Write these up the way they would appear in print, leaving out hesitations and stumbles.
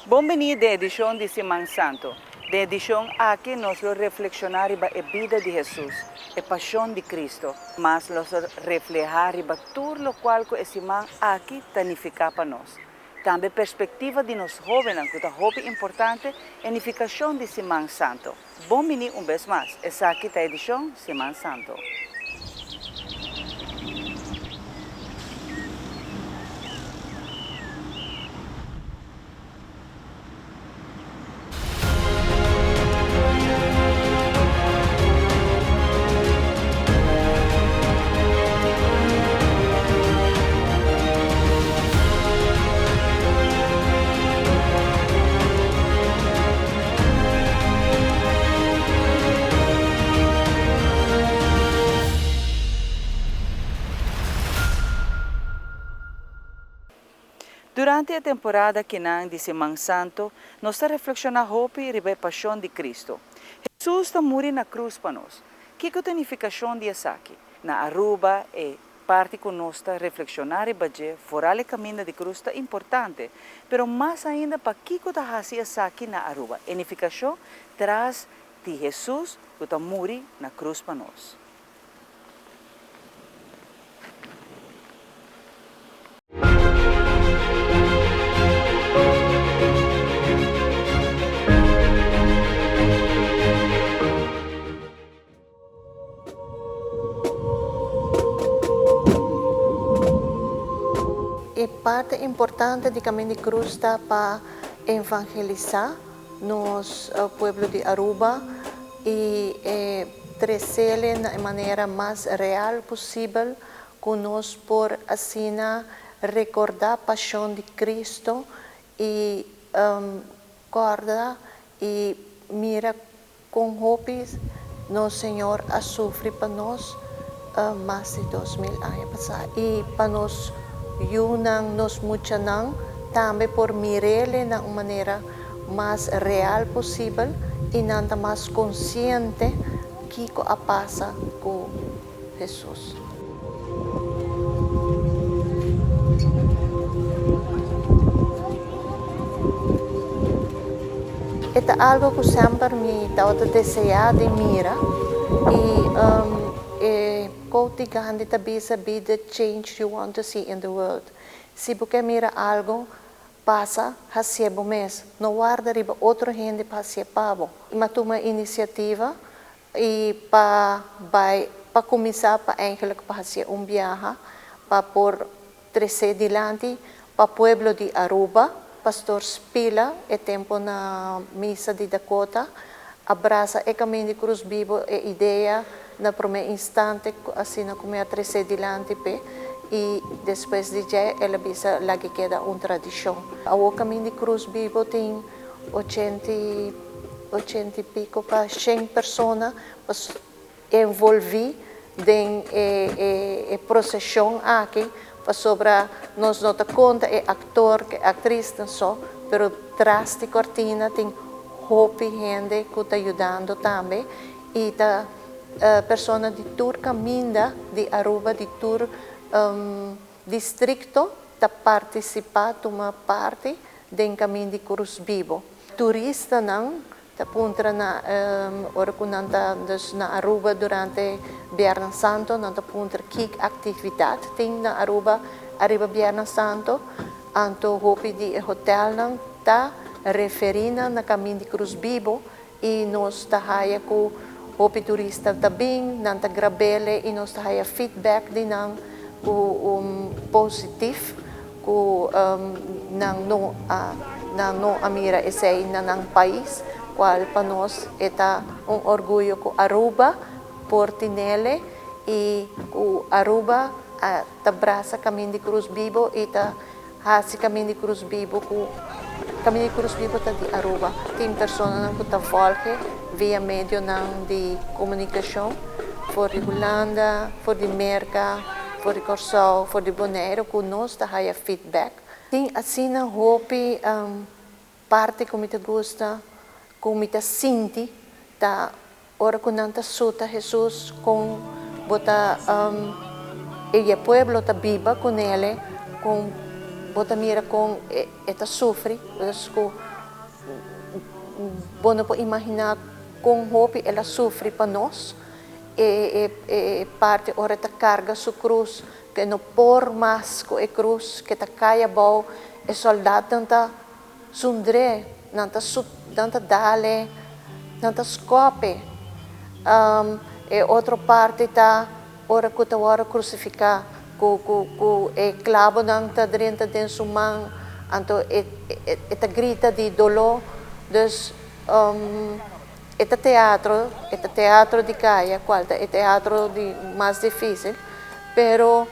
Bon bini den edishon di Siman Santu. Den edishon aki nos lo reflekshoná riba e bida di Hesus, e pashon di Kristu. Mas nos lo reflehá riba tur lokual ku e siman aki ta nifiká pa nos. Tambe perspektiva di nos hóbennan ku ta hopi importante e nifikashon di Siman Santu. Bon bini un bes mas, esaki ta edishon Siman Santu. Durante e temporada kinan di Siman Santu, nos ta reflekshoná hopi riba e pashon di Kristu. Hesus ta muri na krus pa nos. Kiko ta e nifikashon di esaki? Na Aruba, e parti ku nos ta reflekshoná riba dje, foral e kaminda di krus, ta importante. Pero mas ainda pakiko ta hasi esaki na Aruba? E nifikashon tras di Hesus ku ta muri na krus pa nos. E parte importante di Camin di Cruz ta pa evangelisa nos pueblo di Aruba y trecele na e manera mas real posibel cu nos por asina recorda pasion di Cristo y corda y mira Con hopi nos Señor a sufri pa nos mas di 2000 aña pasá y pa nos yunan, nos muchanan tambe por mir'Ele na un manera mas real posibel y nan ta mas consciente kico a pasa cu Hesus. E ta algo ku semper mi tabata deseá di mira i e quote di Gandhi ta bisa be the change you want to see in the world. Si bo ke mira algo pasa, hasié bo mes. No warda riba otro hende pa hasié pa bo. Mi a tuma inisiativa I pa bai pa kuminsá pa eigenlijk pa hasié un biaha pa por tresé dilanti pa pueblo di Aruba. Pastor Spila e tempo na misa di Dakota a brasa e Kamin di Cruz Bibo e idea na promé instante asina ku mi a tresé dilanti p'e i despues di dje el a bisa lag'e keda un tradishon. Awor Kamin di Cruz Bibo tin 80 y pico pa 100 persona envolvi den e procesion aki pasobra nos no ta conta e actor cu e actrisnan so pero tras di cortina tin hopi hende cu ta yudando tambe y ta persona di tur caminda di Aruba di tur Districto ta participa tuma parti den Camin di Cruz Bibo. Turistanan ta puntra na ora cu nan ta dus na Aruba durante Bierna Santo nan ta puntra ki actividad tin na Aruba ariba Bierna Santo. Anto hopi di e hotelnan ta referi nan na Camin di Cruz Bibo y nos ta haya cu hopi turista ta bin, nan ta grabele y nos ta haya feedback di nan cu un positief cu nan no a nan no a mira esey na nan pais, cual pa nos e ta un orguyo cu Aruba por tinele y cu Aruba a ta brasa Camin di Cruz Bibo y ta Hasi Camin di Cruz Bibo cu Camin di Cruz Bibo ta di Aruba. Tin personanan cu ta volge via medionan di comunicacion for di Hulanda, for di Merca, for di Corsou, for di Bonaire cu nos ta haya feedback. Tin asina hopi parti cu mi ta gusta, cu mi ta sinti ta Ora ku nan ta suta Hesus kon bo ta i e pueblo ta biba ku nele kon bo ta mira kon e ta sufri ku Bo no por imaginá kon hopi el a sufri pa nos. E e parti ora e ta karga su krus, ku e no por mas ku e krus, ku e ta kai abou, e sòldatnan ta zundr'é, nan ta nan ta dal'é, nan ta skòp'é. E otro parti ta ora ku ta wòrdu krusifiká, ku ku ku e klabonan ta drenta den su man, anto e e ta grita di doló. Dus e ta teatro, e ta teatro di kaya, kual ta e teatro di mas difísil, pero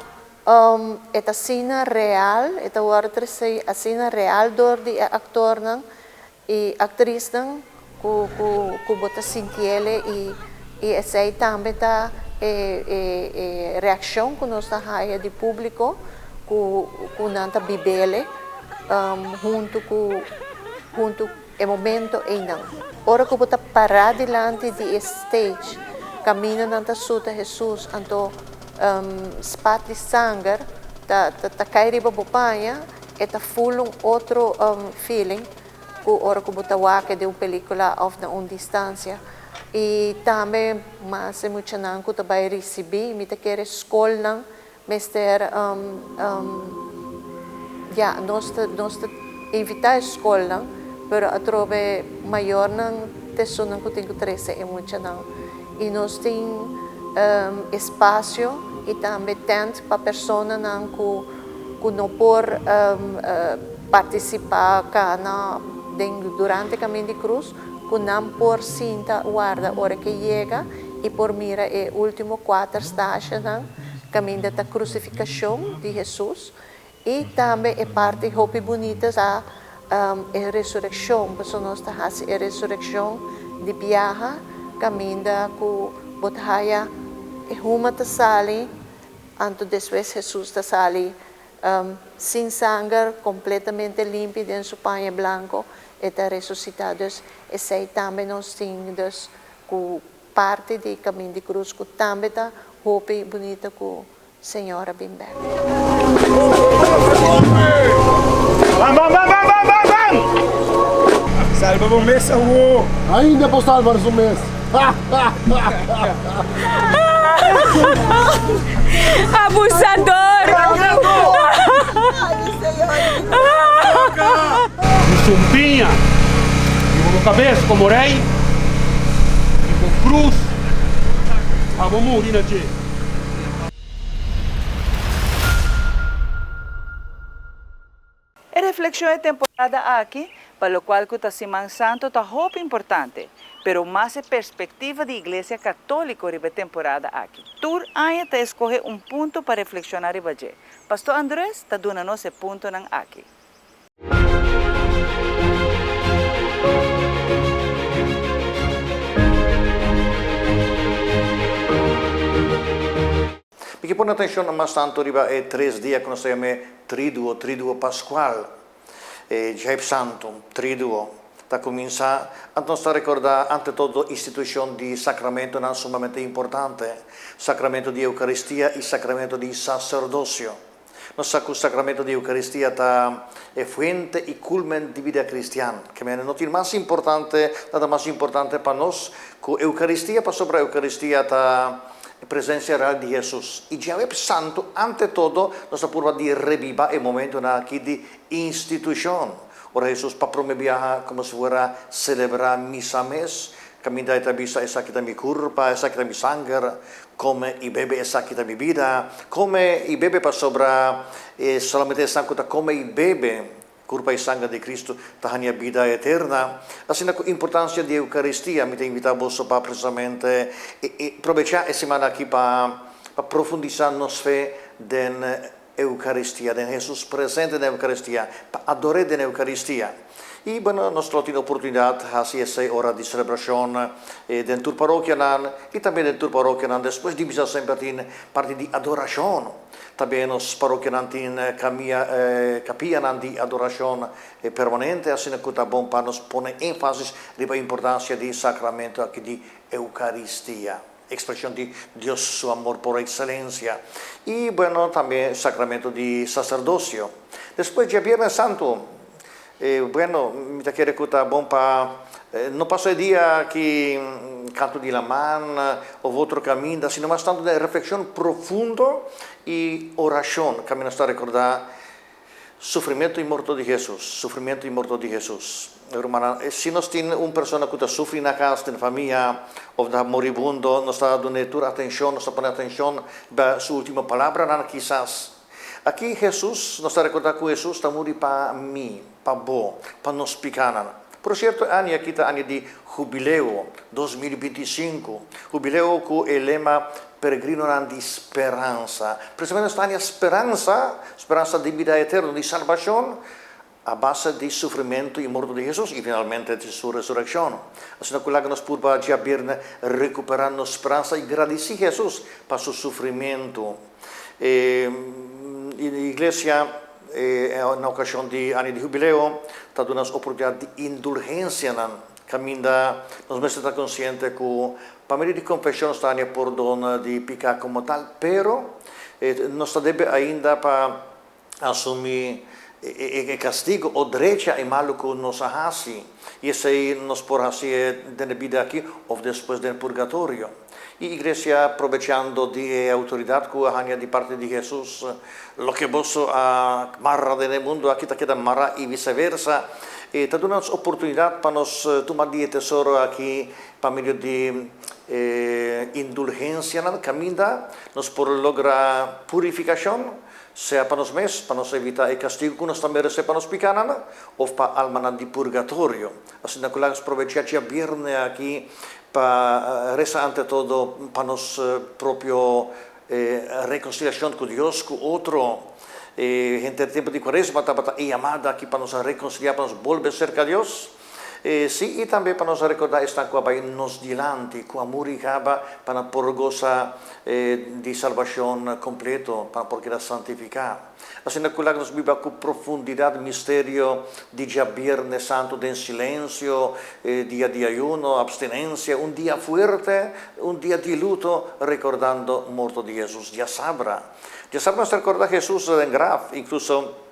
e ta asina real, e ta wòrdu tresé asina real dor di e aktornan i aktrisnan ku ku ku bo ta sintiele i i esei tambe ta e e e reakshon ku nos ta haya di públiko ku ku nan ta bibele huntu ku huntu e momento einan. Ora ku bo ta pará dilanti di e stage kaminda nan ta suta Hesus anto spat di sanger ta ta kai riba bo paña e ta ful un otro feeling ku ora ku bo ta wak den un pelikula òf na un distansia. I tambe mas e muchanan ku ta bai risibí, mi ta kere skolnan mester ya nos ta nos ta invitá e skolnan pero atrobe mayornan ta esunnan ku tin ku trese e muchanan. I nos tin espasio i tambe tènt pa personanan ku ku no por partisipá kana den durante Kamin di Krus, ku nan por sinta warda ora ke yega i por mira e último kuater stashanan kaminda ta krusifikashon di Hesus i tambe e parti hopi bunita ta e resurekshon, pasobra nos ta hasi e resurekshon di biaha kaminda ku bo ta haya e huma ta sali. Anto despues Hesus ta sali sin sanger, kompletamente limpi den su paña blanko, e ta resusitá. Dus esei tambe nos tin dus ku parti di Kamin di Krus ku tambe ta hopi bunita ku Señor a bin bek. Bam bam bam bam bam bam bam! Salba bo mes awo! Ainda por salba su mes. Abusador! Bo sumpiña riba bo kabes komo rei i bo krus pa bo muri na dje. E reflexion e temporada aki pa locual cu ta Siman Santo ta hopi importante, pero mas e perspectiva di Iglesia Catolico riba e temporada aki. Tur aña ta escoge un punto pa reflexiona riba dje. Pastor Andres ta duna nos e puntonan aki. Mi ke pone atenshon mas tantu riba e tres dia ku nos ta yama e Triduo, Triduo Paskual. E Djaip Santu, Triduo, ta kuminsá, anto nos ta rekordá ante todo institushon di sakramentonan sumamente importante, Sakramento di Eukaristia i Sakramento di Saserdosio. Nos sa ku Sakramento di Eukaristia ta e fuente i kulmen di bida kristian. Ke mene no tin mas importante, nada mas importante pa nos ku Eukaristia, pasobra Eukaristia ta e presensia real di Hesus. I djawe Santu, ante todo, nos ta purba di rebiba e momentunan aki di institushon, ora Hesus pa prome biaha komo si fuera selebrá misa mes, kaminda e ta bisa, Esaki ta mi kurpa, esaki ta mi sanger, Kome i bebe esaki ta mi bida. Kome i bebe pasobra e solamente esnan ku ta kome i bebe kurpa i sanger di Kristu ta haña bida eterna. Asina ku importansia di Eukaristia mi ta invitá boso pa presisamente probechá e simana aki pa pa profundisá nos fe den Eukaristia, den Hesus presente den Eukaristia, pa ador'é den Eukaristia. I, bueno, nos lo tin oportunidat hasi esei ora di selebrashon den tur parokianan i tambe den tur parokianan despues di misa semper tin parti di adorashon. Tambe nos parokianan tin kamia, kapianan di adorashon permanente, asina ku ta bon pa nos pone énfasis riba importansia di sakramento aki di Eukaristia. Expresion di Dios su amor por excelencia. Y bueno, tambe sacramento di sacerdocio. Despues djabierne santo, bueno, mi ta kere cu ta bon pa No pasa e dia aki kantu di laman of otro kaminda, sino mas tantu den reflekshon profundo i orashon kaminda nos ta rekordá sufrimentu i morto di Hesus, sufrimentu i morto di Hesus. Rumannan, si nos tin un persona ku ta sufri na kas, den famia of ta moribundo, nos ta dun'é tur atenshon, nos ta pone atenshon ba su ultimo palabranan kisas. Aki Hesus, nos ta rekordá ku Hesus ta muri pa mi, pa bo, pa nos pikanan. Por sierto e aña aki ta aña di Hubileo 2025, hubileo ku e lema Peregrinonan di Speransa. Precisamente nos ta haña speransa, speransa di bida eterno, di salbashon, a base di sufrimentu i morto di Hesus i finalmente di su resurekshon. Asina ku laga nos purba djabierne rekuperá nos speransa i gradisí Hesus pa su sufrimentu. E Iglesia na okashon di aña di hubileo ta duna nos oportunidat di indulgensianan kaminda nos mester ta konsiente ku pa medio di konfeshon nos ta haña pordon di piká komo tal, pero nos ta debe ainda pa asumí e kastigu o drecha e malu ku nos a hasi, i esei nos por hasié den e bida akí òf despues den purgatorio. I iglesia, probechando di e outoridat ku a haña di parti di Hesus, loke boso a marra den e mundu akí ta keda mará i viseversa, e ta duna nos oportunidat pa nos tuma di e tesoro akí pa medio di e indulgensianan kaminda nos por logra purifikashon Sea pa nos mes, pa nos evitá e kastigu ku nos ta meresé pa nos pikánan, òf pa almanan di purgatorio. Asina ku laga nos probechá djabièrnè aki pa resa ante todo pa nos propio rekonsiliashon ku Dios, ku otro. E henter tempu di Kuaresma tabata e yamada aki pa nos rekonsiliá, pa nos bolbe serka Dios. Sí, i tambe pa nos rekordá esnan ku a bai nos dilanti, ku a muri kaba, pa nan por gosa di salbashon kompleto, pa nan por keda santifiká. Asina ku laga nos biba ku profundidat misterio di djabierne santu den silensio, dia di ayuno, abstinensia, un dia fuerte, un dia di luto, rekordando morto di Hesus djasabra. Djasabra nos ta rekordá Hesus den graf, inkluso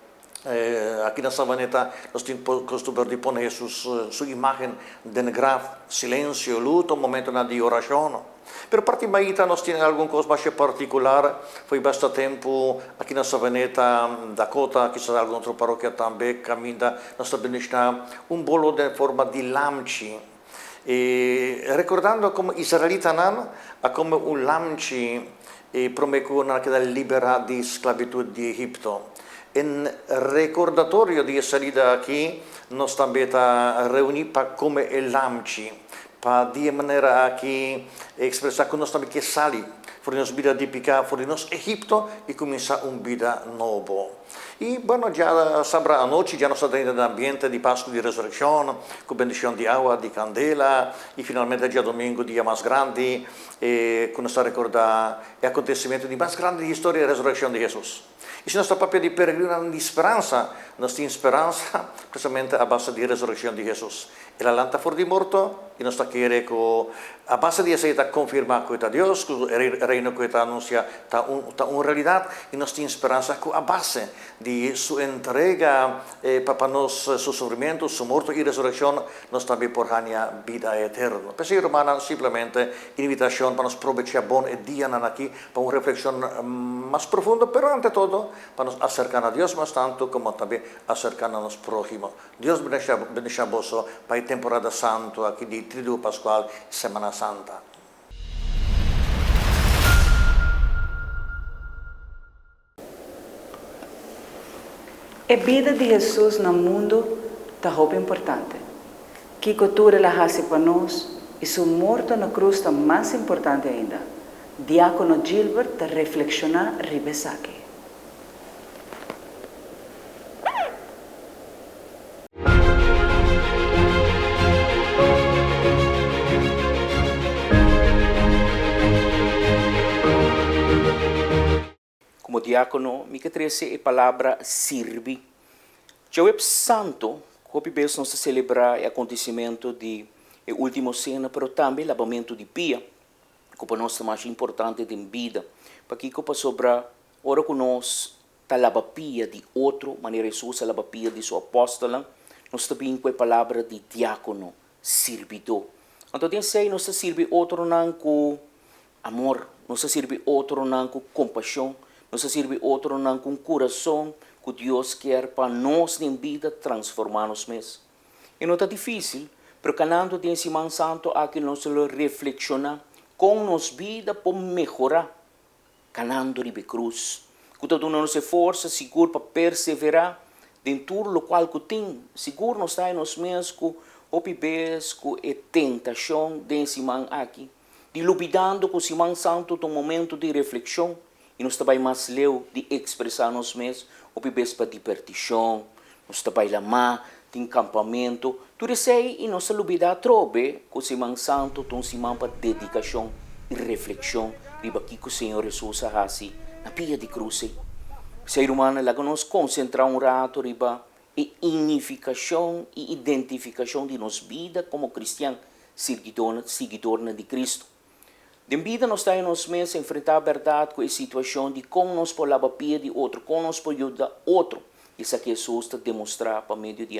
Aki na Savaneta nos tin kostumber di pone Hesus su imagen den graf, silencio, luto, momentonan di oracion. Pero parti maita nos tin algun cos masha particular, foi basta tempo aki na Savaneta, Dakota, kisas algun otro parokia tambe, caminda nos ta bendiciona un bolo den forma di lamchi. E recordando como israelitanan a come un lamchi e prome cu nan a keda libera di sclavitud di Egipto. En recordatorio di e salida aki nos tambe ta reuni pa come e lamchi, pa di e manera aki expresa cu nos tambe ke sali for di nos bida di pica, for di nos Egipto y cuminsa un bida nobo. I bueno, dja sabra anochi dja nos ta drenta den ambiente di Pasku di Resurekshon, ku bendishon di awa, di kandela, i finalmente djadumingu, dia mas grandi, ku nos ta rekordá e akontesimentu di mas grandi di historia, e resurekshon di Hesus. I si nos ta papia di peregrinonan di speransa, nos tin speransa presamente a base di resurekshon di Hesus. El a lanta for di morto i nos ta kere ku a base di esei ta konfirmá ku e ta Dios, ku e Reino ku e ta anunsiá ta un ta un realidat i nos tin speransa ku a base di su entrega pa pa nos, su sufrimentu, su morto i resurekshon, nos tambe por haña bida eterno. P'esei, rumannan, simplemente invitashon pa nos probechá bon e dianan akí pa un reflekshon mas profundo, pero ante todo pa nos aserká na Dios mas tantu komo tambe aserká na nos próhimo. Dios bendiciona boso pa e temporada santo aki di Triduo Pascual y Semana Santa. E bida di Hesus na mundu ta hopi importante. Kiko tur el a hasi pa nos i su morto na krus ta mas importante ainda. Diákono Gilbert ta reflekshoná riba esaki. Komo diákono mi ke trese e palabra sirbi. Djaweps Santo, hopi bes nos ta selebrá e akontesimentu di e Último Sena, pero tambe labamentu di pia, ku pa nos ta masha importante den bida. Pakiko? Pasobra Ora ku nos ta laba pia di otro, manera Hesus a laba pia di su apòstelnan, nos ta bin ku e palabra di diákono, Sirbidó. Anto den esei nos ta sirbi otronan ku amor, nos ta sirbi otronan ku kompashon, nos ta sirbi otronan ku un kurason ku Dios kier pa nos den bida transformá nos mes. E no ta difísil, pero kanando den Siman Santu aki nos lo reflekshoná kon nos bida por mehorá kanando riba e krus, ku ta duna nos e forsa sigur pa perseverá den tur lokual ku tin. Sigur nos ta haña nos mes ku hopi bes ku e tentashon den e siman aki di lubidando ku Siman Santu ta un momentu di reflekshon i nos ta bai mas leu di ekspresá nos mes hopi bes pa dibertishon, nos ta bai lamá, tin kampamentu, tur esei i nos ta lubidá atrobe ku Siman Santu ta un siman pa dedikashon i reflekshon riba kiko Señor Hesus a hasi na pia di krus ei. P'esei rumannan laga nos konsentrá un ratu riba e inifikashon i identifikashon di nos bida komo kristian, siguidornan di Kristu. Den bida nos ta haña nos mes enfrentá bèrdat ku e situashon di kon nos por laba pia di otro, kon nos por yuda otro. Esaki Hesus ta demostrá pa medio di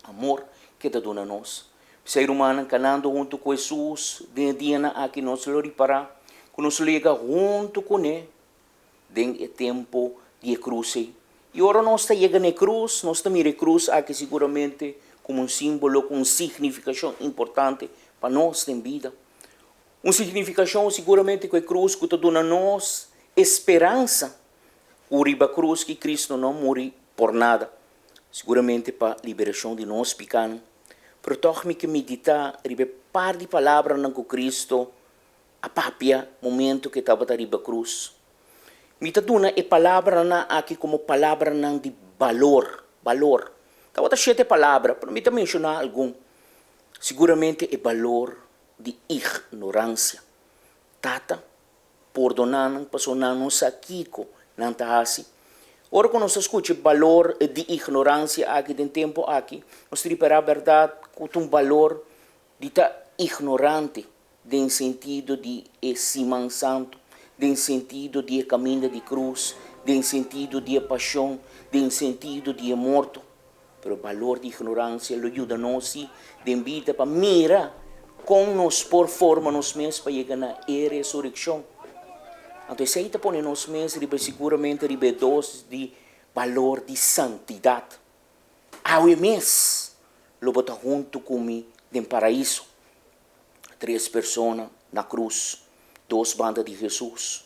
amor ku e ta duna nos. P'esei rumannan, kanando huntu ku Hesus den e dianan aki nos lo ripará ku nos lo yega huntu kuné den e tempu di e krus ei. I ora nos ta yega na e krus, nos ta mira e krus aki siguramente komo un símbolo ku un signifikashon importante pa nos den bida. Un signifikashon siguramente ku e krus ku ta duna nos e speransa ku riba krus ki Kristu no muri por nada, siguramente pa liberashon di nos pikánan. Pero tòg mi ke meditá riba e par di palabranan ku Kristu a papia momentu ku e tabata riba krus. Mi ta duna e palabranan aki komo palabranan di balor, balor. Tabata shete palabra, pero mi ta menshoná algun. Siguramente e balor di ignoransia. Tata, pordoná nan pasobra nan no sa kiko nan ta hasi. Ora ku nos ta skucha e balor di ignoransia aki den tempu aki, nos ta ripará bèrdat ku ta un balor di ta ignorante den sentido di e Siman Santu, den sentido di e kaminda di krus, den sentido di e pashon, den sentido di e morto. Pero balor di ignoransia lo yuda nos si den bida pa mira kon nos por forma nos mes pa yega na e resurekshon. Anto esei ta pone nos mes riba siguramente riba e dos di balor di santidat. Awe mes lo bo ta huntu ku mi den paraiso. Tres persona na krus, dos banda di Hesus,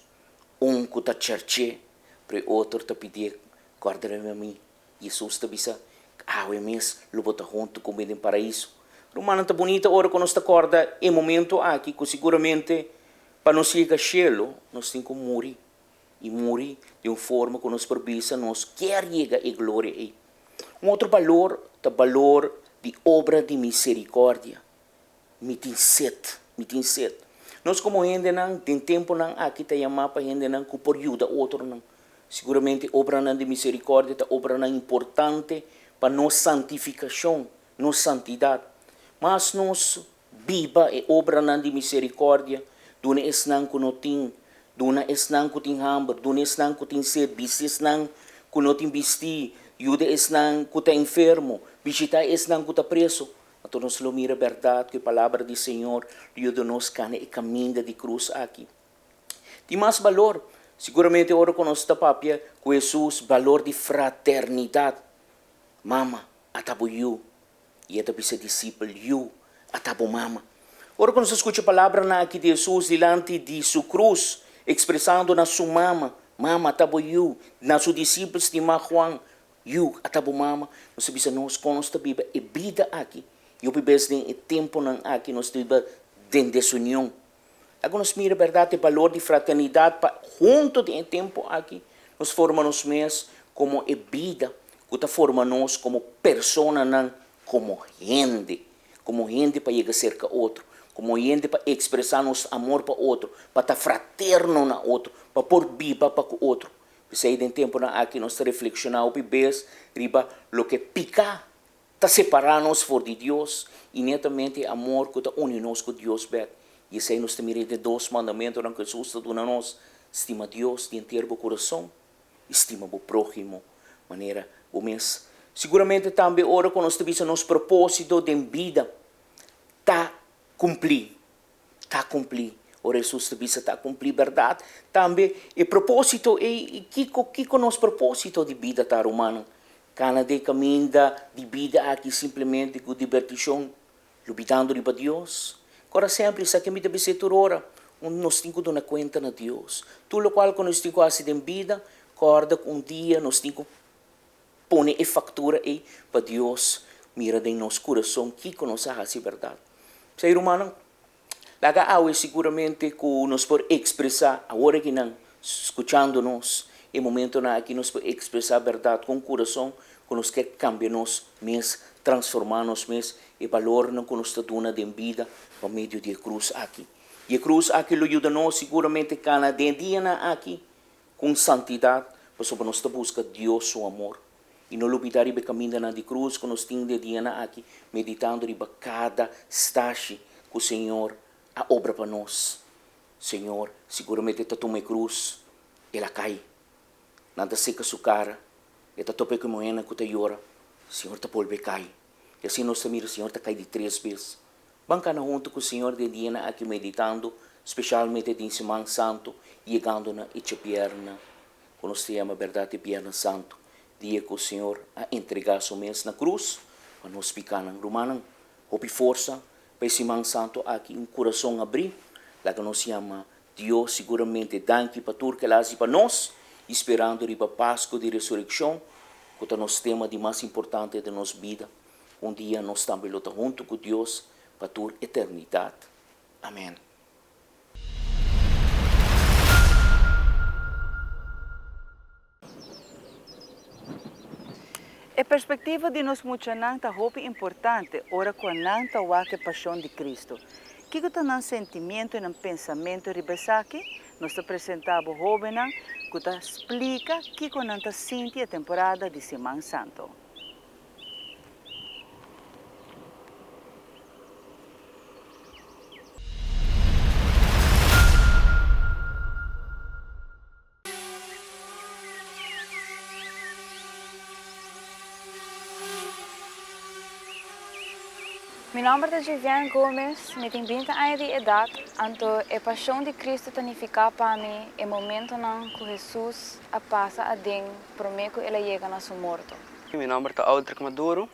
un ku ta cherch'é, pero e otro ta pidié, Kòrda riba mi. Hesus ta bisa, Awe mes lo bo ta huntu ku mi den Paraíso. Rumannan, ta bunita ora ku nos ta kòrda e momentu aki ku siguramente pa nos yega shelu nos tin ku muri, i muri di un forma ku nos por bisa nos kier yega e gloria ei. Un otro balor ta balor di obra di miserikòrdia. Mi tin set, mi tin set. Nos komo hendenan den tempunan aki ta yamá pa hendenan ku por yuda otronan. Siguramente obranan di miserikòrdia ta obranan importante pa nos santifikashon, nos santidat. Mas nos biba e obranan di miserikòrdia, duna esnan ku no tin, duna esnan ku tin hamber, duna esnan ku tin set, bisti esnan ku no tin bistí, yuda esnan ku ta enfermo, bishitá esnan ku ta preso. Anto nos lo mira bèrdat ku e palabra di Señor lo yuda nos kana e kaminda di krus aki. Tin mas balor, siguramente ora ku nos ta papia ku Hesus balor di fraternidat. Mama, ata bo yu. I e ta bisa disipel, Yu, ata bo mama. Ora ku nos ta skucha palabranan aki di Hesus dilanti di su krus, ekspresando na su mama, Mama, ata bo yu, na su disipel stimá Juan, Yu, ata bo mama. Nos ta bisa nos kon nos ta biba e bida aki. I hopi bes den e tempunan aki nos ta biba den desunion. Laga nos mira bèrdat e balor di fraternidat pa huntu den e tempu aki nos forma nos mes komo e bida ku ta forma nos komo personanan, komo hende, komo hende pa yega serka otro, komo hende pa ekspresá nos amor pa otro, pa ta fraterno na otro, pa por biba pa ku otro. P'esei den tempunan aki nos ta reflekshoná hopi bes riba loke piká ta separá nos for di Dios i netamente e amor ku ta uni nos ku Dios bèk. I esei nos ta mira den e dos mandamentunan ku Hesus ta duna nos, stima Dios di henter bo kurason i stima bo próhimo manera bo mes. Siguramente tambe ora ku nos ta bisa nos propósito den bida. Kumplí. Ta kumplí. Ora Hesus ta bisa ta kumplí, bèrdat? Tambe e propósito ei, i kiko, kiko nos propósito di bida ta, rumannan? Kana den kaminda di bida aki simplemente ku dibertishon, lubidando riba Dios? Kòrda semper esaki mi ta bis'é tur ora, un nos tin ku duna kuenta na Dios. Tur lokual ku nos tin ku hasi den bida, kòrda ku un dia nos tin ku pone e faktura ei pa Dios mira den nos kurason kiko nos a hasi bèrdat. P'esei rumannan, laga awe siguramente ku nos por ekspresá awor akinan skuchando nos e momentonan aki nos por ekspresá bèrdat ku un kurason ku nos ke kambia nos mes, transformá nos mes, e balornan ku nos ta duna den bida pa medio di e krus aki. I e krus aki lo yuda nos siguramente kana den e dianan aki ku un santidat, pasobra nos ta buska Dios su amor. I no lubidá riba e kamindanan di krus ku nos tin den e dianan aki, meditando riba kada stashi ku Señor a obra pa nos. Señor siguramente ta tuma e krus, el a kai. Nan ta seka su kara, e ta topa ku e muhénan ku ta yora, Señor ta bolbe kai. I asina nos ta mira Señor ta kai di tres bes. Ban kana huntu ku Señor den dianan aki meditando, speshalmente den Siman Santu, yegando na e djabièrna ku nos ta yama bèrdat e Bièrnè Santu, dia ku Señor a entregá Su mes na krus pa nos pikanan. Rumannan, hopi forsa pa e Siman Santu aki, un kurason abrí, laga nos yama Dios siguramente danki pa tur kel a hasi pa nos i sperando riba Pasku di Resurekshon ku ta nos tema di mas importante den nos bida. Un dia nos tambe lo ta huntu ku Dios pa tur eternidat. Amen. E perspektiva di nos muchanan ta hopi importante ora ku nan ta wak e pashon di Kristu. Kiko ta nan sentimiento i nan pensamentu riba esaki? Nos ta presentá bo hóbennan ku ta splika kiko nan ta sinti e temporada di Siman Santu. Mi nomber ta Juvian Gomez, mi tin binti aña di edat, anto e Pasion di Cristo ta nifiká pa mi e momentonan ku Hesus a pasa aden promé ku el a yega na su morto. Mi nomber ta Audric Maduro.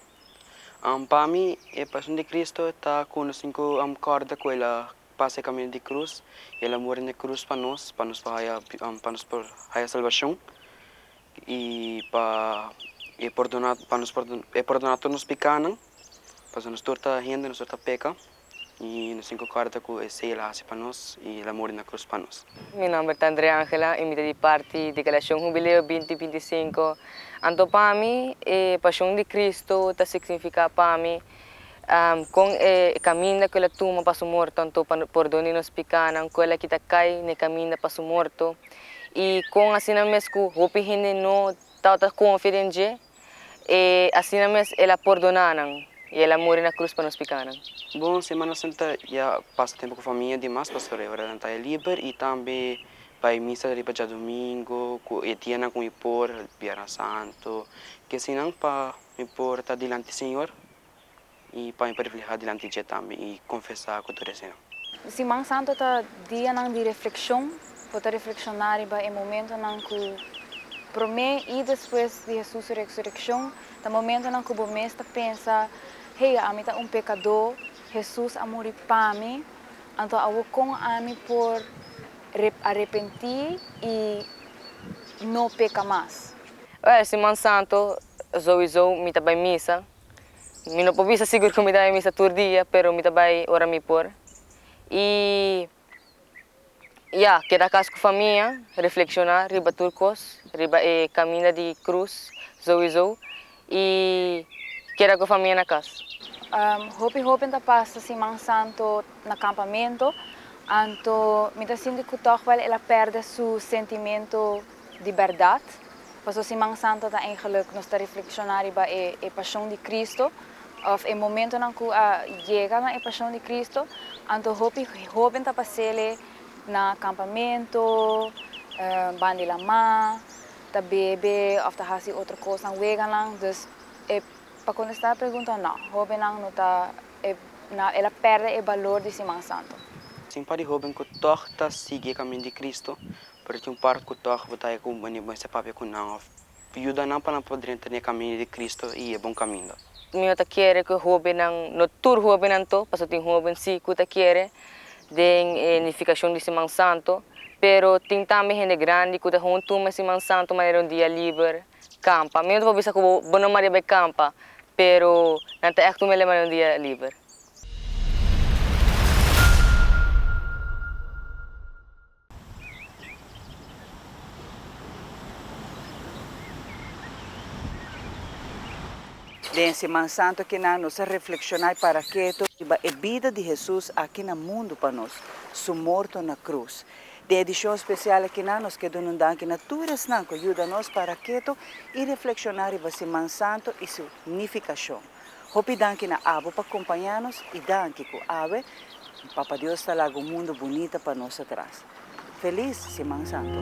Pa mi e Pasion di Cristo ta ku nos tin ku kòrda ku el a Pasa e camino di cruz, y el a muri na e cruz pa nos, pa nos por haya, pa nos por haya salbacion, y pa e pordona, pa nos por, e pordona tur nos picanan, pasobra nos tur ta hende, nos tur ta peca, y nos tin cu corda cu esey el a haci pa nos, y el a muri na cruz pa nos. Mi nomber ta Andrea Angela y mi ta di parti di Galacion Hubileo binti 25. Anto pa mi e Pasion di Cristo ta significa pa mi Kon e kaminda ku el a tuma pa su morto anto pa pordon di nos pikanan, ku el a kita kai na e kaminda pa su morto, i kon asina mes ku hopi hende no tabata konfia den dje, e asina mes el a pordoná nan i el a muri na krus pa nos pikanan. Bon, Semana Santa ya pasa tempu ku famia dimas pasobra e ora nan ta e liber i tambe bai misa riba djadumingu ku e dianan ku mi por, Bierna Santu, kesinan pa mi por ta dilanti Señor. I pa mi por reflehá dilanti dje tambe i konfesá ku tur esei. Siman Santu ta dianan di reflekshon, bo ta reflekshoná riba e momentonan ku promé i despues di Hesus su resurekshon, ta momentonan ku bo mes ta pensa, Hey, ami ta un pekadó, Hesus a muri pa mi, anto awor kon ami por arepentí i no peka mas? Well, Siman Santu souiso mi ta bai misa. Mi no por bisa sigur ku mi ta bai misa tur dia, pero mi ta bai ora mi por. I ya, keda kas ku famia, reflekshoná riba tur kos, riba e kaminda di krus souiso i keda ku famia na kas. Hopi hoben ta pasa Siman Santo na kampamento, anto mi ta sinti ku tòg wèl el a pèrdè su sentimento di bèrdat. Paso Siman Santo ta eigenlijk nos ta reflekshoná riba e e pashon di Cristo òf e momentonan ku a yega na e pashon di Cristo. Anto hopi hóben ta pas'ele na kampamento, banda di lamá, ta bebe òf ta hasi otro kosnan, weganan. Dus e pa kontestá e pregunta, nò, hóbennan no ta e. Na el a perde e balor di Siman Santo. Tin un par di hoben ku tòg ta sigui e kaminda di Kristu, pero tin un par ku tòg bo ta haña ku bo mester papia ku nan òf yuda nan pa nan por drenta den e kaminda di Kristu i e bon kaminda. Mi no ta kere ku e hobennan, no tur hobennan to, pasobra tin hoben si ku ta kere den e nifikashon di Siman Santo, pero tin tambe hende grandi ku ta huntu tuma e Siman Santo manera un dia liber, kampa. Mi no ta por bisa ku bo no maria bai kampa, pero nan ta ègt tuma el manera un dia liber. Den Siman Santu akinan nos a reflekshoná i para ketu riba e bida di Hesus aki na mundu pa nos, Su morto na krus. Den edishon spesial akinan nos ke duna un danki na tur esnan ku yuda nos para ketu i reflekshoná riba Siman Santu i su nifikashon. Hopi danki na abo pa kompañá nos i danki ku awe Papa Dios ta laga un mundu bunita pa nos atras. Felis Siman Santu!